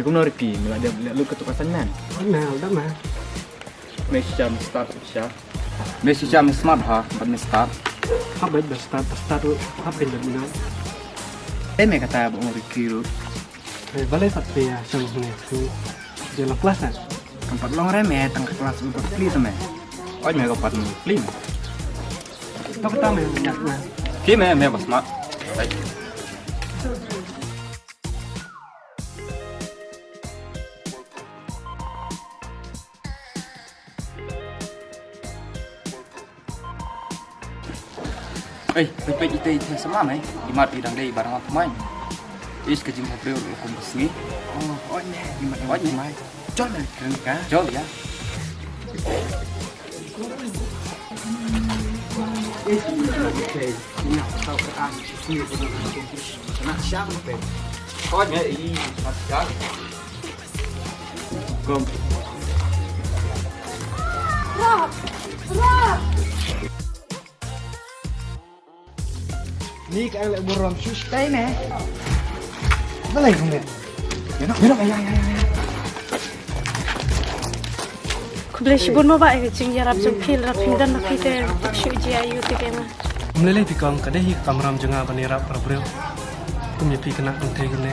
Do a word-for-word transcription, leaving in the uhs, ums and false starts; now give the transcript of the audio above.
Kumno Ricky, me la dep leh lut kato ka assignment? Oi me, al dep me. Me shisha me start shisha. Me shisha me smart ha, bad me start. Hap bad bad start, bad start ruh, hap bad bad minot. Te me kata ba ong Ricky ruh. Eh, balei pat phi ïa shong hangne, phi je long class na? Kam pat long re me, tang ka class u bad pli te me. Oi me ka pat me pli me. To kata me ïa na. Pli me, me ba smart. Ei, peit peit ite ite sama nai. Imat i dang dei barang apa main. Is ka jingkha breu kum ka sngi. Oh, oi ne, imat oi ne mai. Chol ne kren ka. Chol ya. Is ka breu ke. Ina tau ka an. Sngi ko na ko. Na siap pe. Oi ne i mat ka. Kom. Rob! Rob! Ni ka ang le burom shush tai ne. Balai kum ne. Ya no, ya no, ya ya ya. Khublei shibun mo ba ïa ka jingïarap jong phi, lada phim don ma phi te shu ïa ïa te kena. Ym lei lei phi kong, ka dei hi ka kamram jong nga ban ïarap para briew. Kum ïa phi kane ka thei kane.